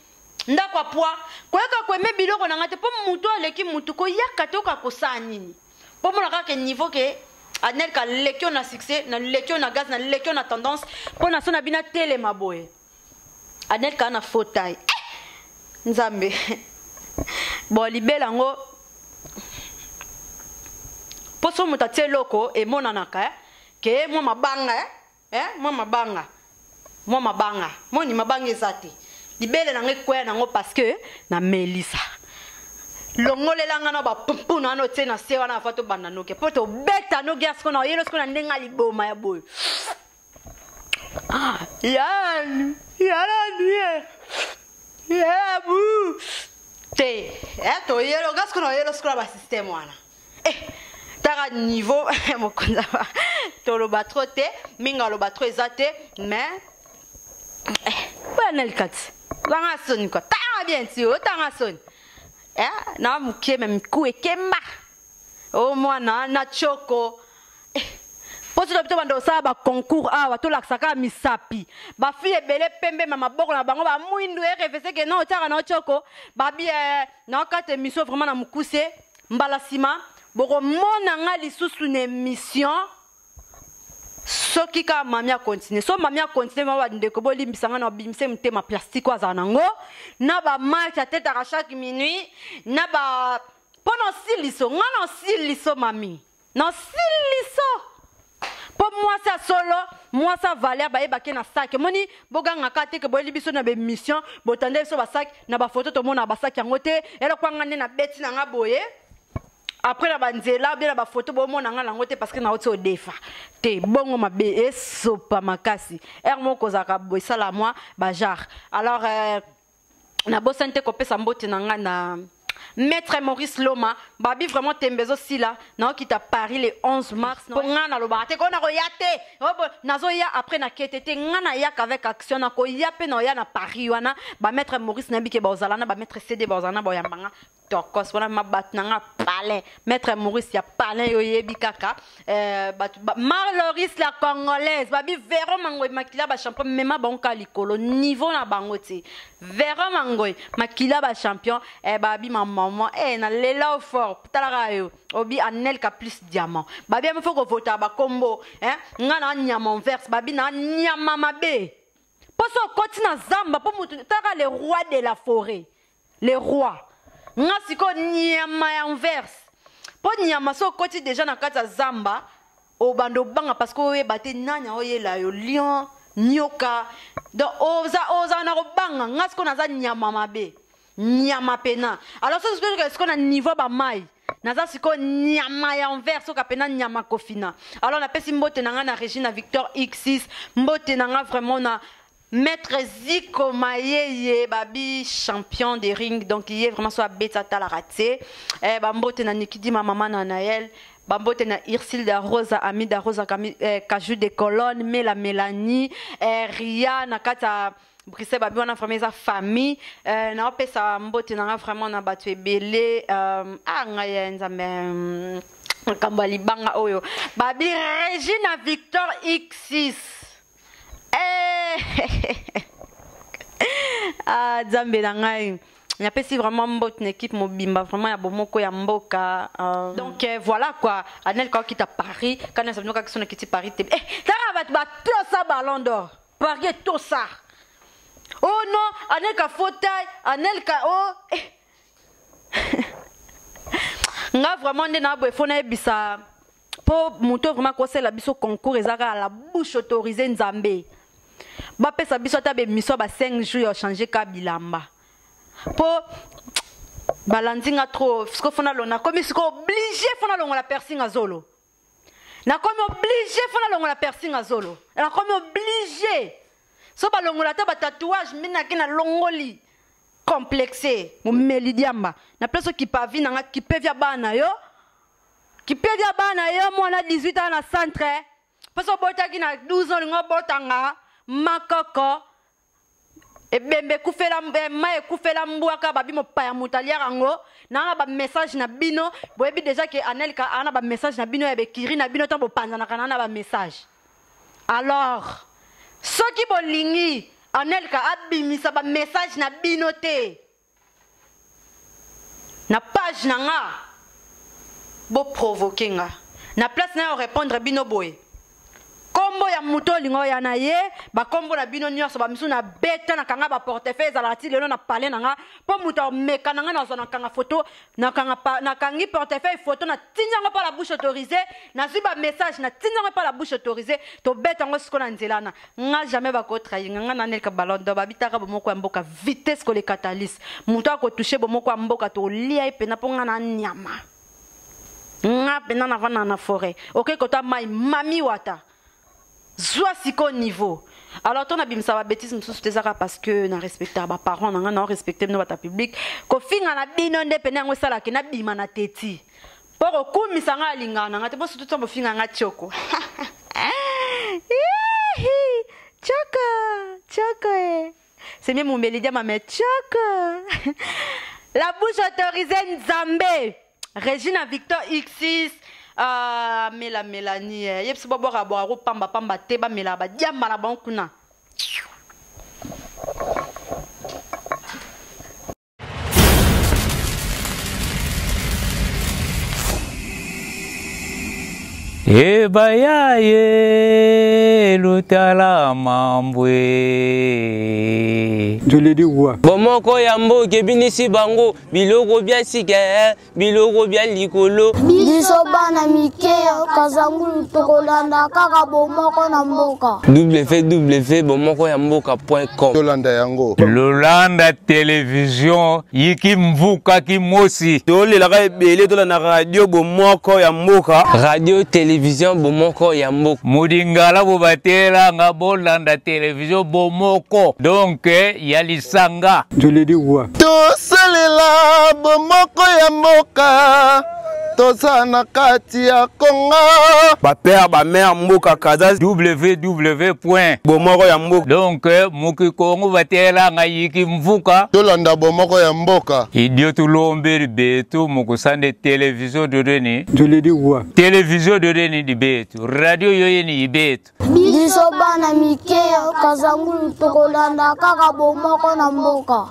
ndako ya poi koyaka koeme biloko na ngai te mpo motu aleki motu koyaka te oka kosala nini mpo mona kaka niveau ke anelka aleki yo na succès naleki yo na gaz naleki yo na tendance mpo na so na bino atelema boye Anelka na faux taille. Eh! Nzambe. Bon libela yango mpo so moto atie eloko emonanaka eh? ke mwa mabanga eh? Eh? mwa mabanga mwa mabanga moni mabanga eza te libele na ngai ekweya nango parce que namelisa longolela nga na bapumpuna wana otie na se wana afa tobanda noke mpo tobeta noki ya siko na oyelo siko na ndenge ya liboma ya boye Ah, yanu, yanu ye. Yabu. Te, eh to yelo gas kono yelo skola ba système wana. Eh, tara niveau mokonza ba. Toloba trop te, minga loba trop eza te, mais eh, bana likati. Langa soni quoi. Tanga bien ti, otanga soni. Eh, na mukie mais miku ekemba. O mwana na choko. Eh, mpo soki tobanda kosala baconcours awa tolakisa kaka misapi bafille ebele pembe ma maboko na bango bamwindu erefese ke non otiaka na otioko babi eh, naokata émission vraiment na mokuse mbala nsima bokomona nga lisusu na émission soki kaka mami akontinue so mami akontinue ma bandeko bolimbisa nga na bimise motema plastique oyo azala nango na bamatch atetaka chaque minuit na ba mpo na osiliso nga na osiliso mami na osiliso mpo mwasi ya solo mwasi ya valeur bayebake na saki omoni bogangaka te ke boyeli biso na baémission botande biso basaki na bafoto tomona basaki yango te eloko nga nde nabeti na nga boye après na banzela bien na bafoto bomona nga nango te parce que nauti odefa te bongo mabe esopa makasi heure moko kozalaka boye esala mwa bagenre alors euh, nabosani te kopesa mbote na nga na maître maurice loma babi vraiment tembe ezosila naokita paris le 11 mars mpo ngai nalobaka te ko nakoya te nazoya après nakete te ngai nayaka avec action nakoya mpe naoya na paris wana bamaître maurice nayebi ke baozala na bamaître cd baozala na baoyamba nga tokos wana ma bato na nga palin maître maurice ya palin yo oyebi kaka euh, bato ba, marloris la congolaise babi vero mangoi makila bachampion mema bango kaka likolo niveau na bango te vero mangoi makila bachampion eh, babi ma maman eh, na lela o fort talaka yo obi anelka plus diamant babi ame fo kovota bakombo eh, nga na nyama envers babi na nyama mabe mpo so okoti na zamba mpo motu talaka le roi de la forêt le roi nga sikoyo nyama ya anvers mpo nyama so okoti deja na kati ya zamba obanda obanga parce que oyeba te nani aoyela yo lion nyoka donc oza oza na kobanga nga sikoyo naza nyama mabe nyama pena alors so sikoyo sikoyo na niveau bamai naza sikoyo nyama ya anvers soka pena nyama kofina alors napesi mbote na nga na regina victor x6 mbote na nga vraiment na Maître Zico Mayeye babi champion de ring donc ye vraiment soit beta talaka te eh, bambote na Nikidi ma maman na Naël bambote na Ursule da Rosa ami da Rosa Kami, eh, Kaju de Colonne Mela Mélanie eh, Ria na kati Bruxelles babi wana vraiment eza famille eh, naopesa mbote na nga vraiment na bato ebele euh, ah ngai ya nzambe mm, makambo ya libanga oyo babi Regina Victor X6 Eh! ah, Nzambe na ngai napesi vraiment mbote na équipe mobimba vraiment ya bomoko ya mboka euh... donc eh, voilà quoi anel kaokita paris kana sabino kaka sono kiti paris te eh, tala bato batosa ballon d'or paris etosa oh non anel ka fauteuil anel ka oh eh. nga vraiment nde na boye fo nayebisa mpo moto vraiment akosala biso concours eza kaka la bouche autorisée nzambe bapesa biso ata bemission ba 5 jours ya change ka bilamba mpo balandi nga trop siko fo nalonga nakomi siko oblige fo nalongola piercing ya zolo nakomi oblige fo nalongola piercing ya zolo nakomi oblige. So balongola ata batatouage minaki na longoli. Complexe momeli diamba na place okipa vi na nga kipe via bana yo, kipe via bana yo mwana 18 ans na centre mposo obotaki na 12 ans olingi obotanga makoko ebembe ekufela mai ekufela mbwaka babi mopaya moto aliaka yango. Naa na bamessage na bino, boyebi deja ke Anelka aa na bamessage na bino ya bekiri na bino ntango bopanzanaka naa na bamessage. Alors soki bolingi Anelka abimisa bamessage na bino te na page na nga, boprovoke nga na place na yo répondre bino boye. Kombo ya moto olinga oya na ye, bakombo na bino nyonso bamisu na beta na kanga baportefeuille ezalaka ti lelo na palais na nga, mpo moto ameka na nga nazwa na kanga foto, nakangi portefeuille foto, natindi yango mpa la bouche autorisée, nazwi bamessage natindi yango mpa la bouche autorisée, tobeta yango sikoyo na nzela na nga. Jamais bakotrahir nga. Nga nanelka ballon d'or babitaka bomoko ya mboka vitesse koleka talis. Moto akotouche bomoko ya mboka tolia ye mpena, mpo nga na nyama nga mpena navanda na forêt oke kota mai mami wata zwa sikoyo niveau. Alors to nabimisa babétise mosusu te, ezaka parce que na respectaka baparent na nga, na respecte bino bata public. Kofinga na bino nde pene yango esalaka nabima na teti mpo kokumisa nga alingaka na nga te, mpo surtout ntango bofinga nga tioko tioko tioko e c'est mieux mombeli diama mais tioko. La bouche autorisée Nzambe Regina Victor X6 mela Mélanie eh. Yebisi babwaka bwaka kopamba pamba te, bamela badiamba na bango kuna. Ebayaye lutala mambwe. Je l'ai dit quoi? Bomoko ya mboka ebinisi bango biloko bya sika, biloko bya likolo. Biso bana mike ya Kazangulu tokolanda kaka bomoko na mboka. www bomoko ya mboka.com. Tolanda yango. Lolanda télévision yiki mvuka ki mosi. Tolelaka ebele tolanda radio bomoko ya mboka. Radio télévision bomoko ya mboka. Mudingala bobatela nga bolanda télévision bomoko. Donc ya lisanga. Je l'ai dit quoi? Tosalela bomoko ya mboka, toza na kati ya Kongo. Bapère bamère mboka Kaza www point bomoko ya mboka. Donc moki Kongo batela nga yiki mvuka. Tolanda bomoko ya mboka. Idio tulombeli betu mukusande télévision dodeni. Je l'ai dit quoi? Télévision dodeni di betu, radio yoyeni ibetu. Biso bana mike ya Kazangulu tokolanda kaka bomoko na mboka.